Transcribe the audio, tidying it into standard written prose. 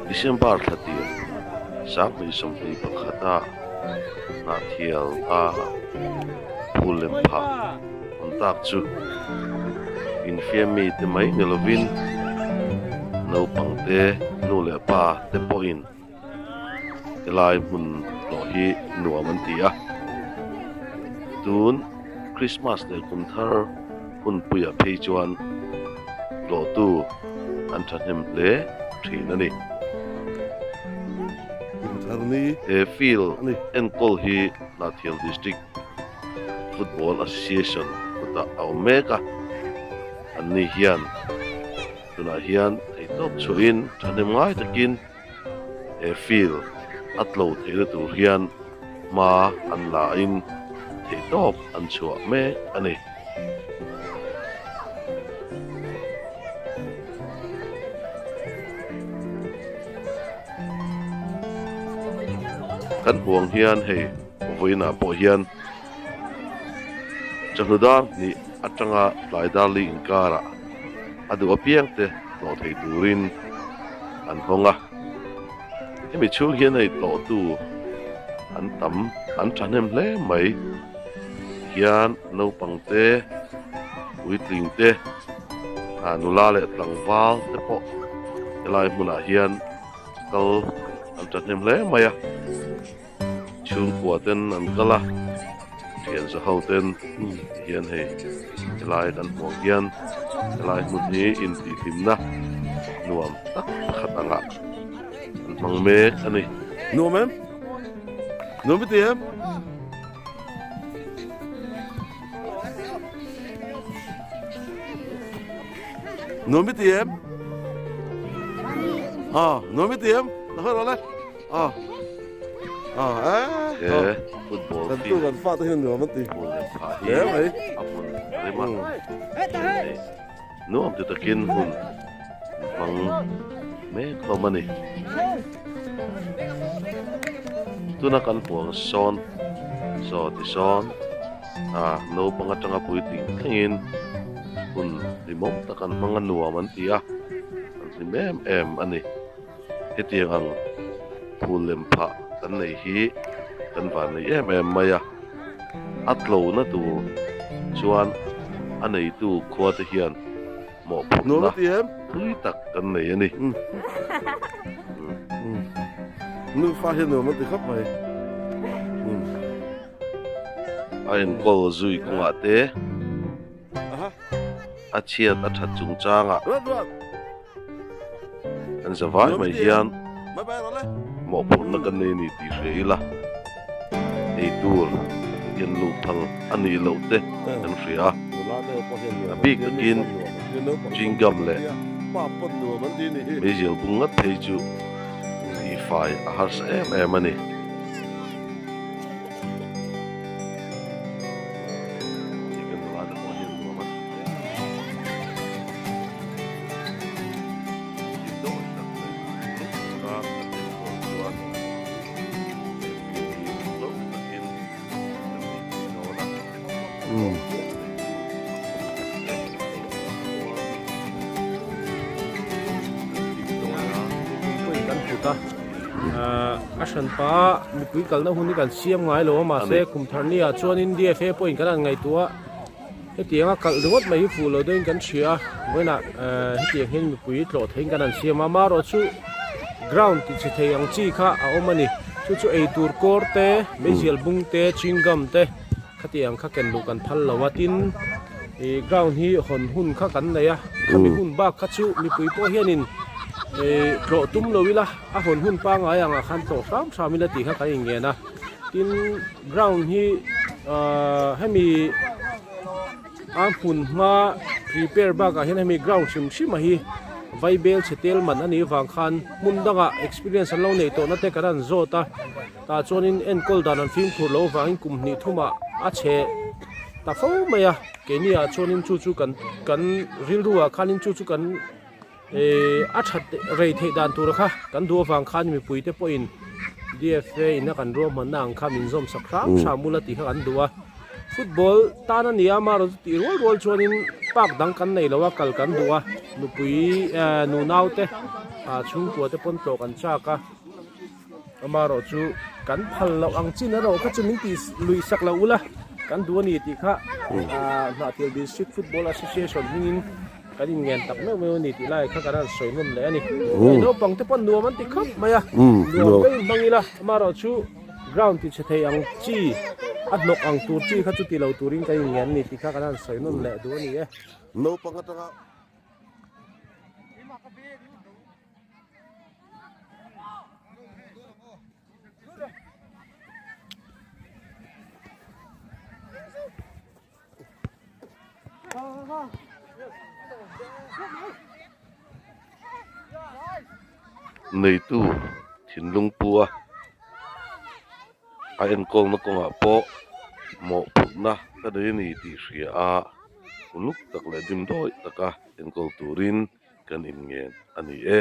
December thla tir 2021 a Hnahthial a phul lem phah an tak chu infiam mi te mai ni lovin naupang te nu leh pa te pawhin helai hmun hlawh hi nuam an ti a tun Christmas leh kum thar hunpuiah phei chuan tlawhtu an thahnem hle thin a ni. He field enkawl hi Hnahthial District Football Association kutah a awm mek a, anni hian tunah hian theihtawp chhuahin thahnem ngai takin he field a tlo theihna tur hian hma an la in theihtawp an chhuah mek a ni. Kan huang hian hei vawiinah pawh hian chawhnu dar hnih atanga tlai dar li inkarah a duh apiang te tlawh thei turin an hawng a, hemi chhung hian hei tlawhtu an tam an thahnem hle mai hian naupang te puitling te ah nula leh tlangval te pawh helai hmunah hian kal an thahnem hle mai a. Chhungkua ten an kal a, thian za ho ten ti hian hei helai kan hmuh ang hian helai hmun hi intihhlimna nuam tak pakhat angah an hmang mek a ni. Nuam em? Nuam i ti em? Nuam i ti em? Aw, nuam i ti em? La hawi rawh le. Ah. Ah, eh. He football Kan tu kan fa te hian nuam an ti. Hmun leh phah hi Hle mai. a hmun rem a. Nuam ti takin hun hmang mek hlawm a ni. Tuna kan hmuh ang sawn saw ti sawn ah naupang atanga puitling thlengin hun hlimawm tak an hmang a nuam an ti a, an hlim em em a ni. Hetiang ang phul lem phah kan nei hi kan van nei em em mai a, a tlona tur chuan a neitu khua te hian mawhphurhna thui tak kan nei a ni. Nufa hian nuam an ti khawp mai. A enkawl zui kawngah te a chhiat a that chungchangah Kan za vai mai hian mawhphurhna kan nei a ni tih hria ila, ei tur hian luh phal a nih loh te kan hria a, a bik takin chewing gum leh meizial bung ngat phei chu tihfai a harsa em em a ni. A hranpa mipui kalna hun hi kan siam ngai lo a mahse kum thar ni ah chuanin DFA pawhin kan han ngaihtuah a. Hetianga kalh ringawt mai hi fuh lo deuhin kan hria a, vawiinah hetiang hian mipui tlawh theihin kan han siam a, amaherawhchu ground ti chhe thei ang chi kha a awm a ni, chu chu eitur kawr te, meizial bung te, chewing gum te khatiang kha ken luh kan phal lo a, tin ih ground hi hawn hun kha kan nei a, khami hun bak kha chu mipui pawh hianin ih tlawh tum lo ila a hawn hun pangngai angah khan tlawh hram hram ila tih kha kan inngen a, tin. Ground hi ahh hemi a hmun hma prepare bakah hian hemi ground hrim hrim a hi vaibel chhe tel man a nih vang khan hmun dangah experience an lo neih tawhna te kan han zawt a tah chuanin enkawl dan an fimkhur loh avangin kum hnih thumah a chhe ta fo mai a keini ah chuanin chu chu kan kan rilru ah khanin chu chu kan Ehh a that rei theih dan tur kha kan duh avang khan mipui te pawhin DFA in a kan ruahmanna ang kha min zawm sak hram hram ula tih kha kan duh a, football tan a nia amaherawhchu tih rual rual chuanin Park dang kan nei lo a, kal kan duh a, nupui nunau te ah chhungkua te pawn tlawh kan chak a, amaherawh chu kan phal loh ang chin erawh kha chu min tih lui sak loh ula kan duh a ni tih kha ah Hnahthial District Football Association hmingin kan inngen tak meuh meuh a ni tih lai kha kan han sawi nawn leh a ni. Hei naupang te pawn nuam an ti khawp mai a, nuam te in hmang ila amaherawh chu ground ti chhe thei ang chi a hnawk ang tur chi kha chu ti lo turin kan inngen a ni tih kha kan han sawi nawn leh duh a ni e. Naupang atanga. Neitu thinlung pu a a enkawlna kawngah pawh mawhphurhna ka nei a ni tih hria a uluk tak leh dimdawi taka enkawl turin kan inngen a ni e.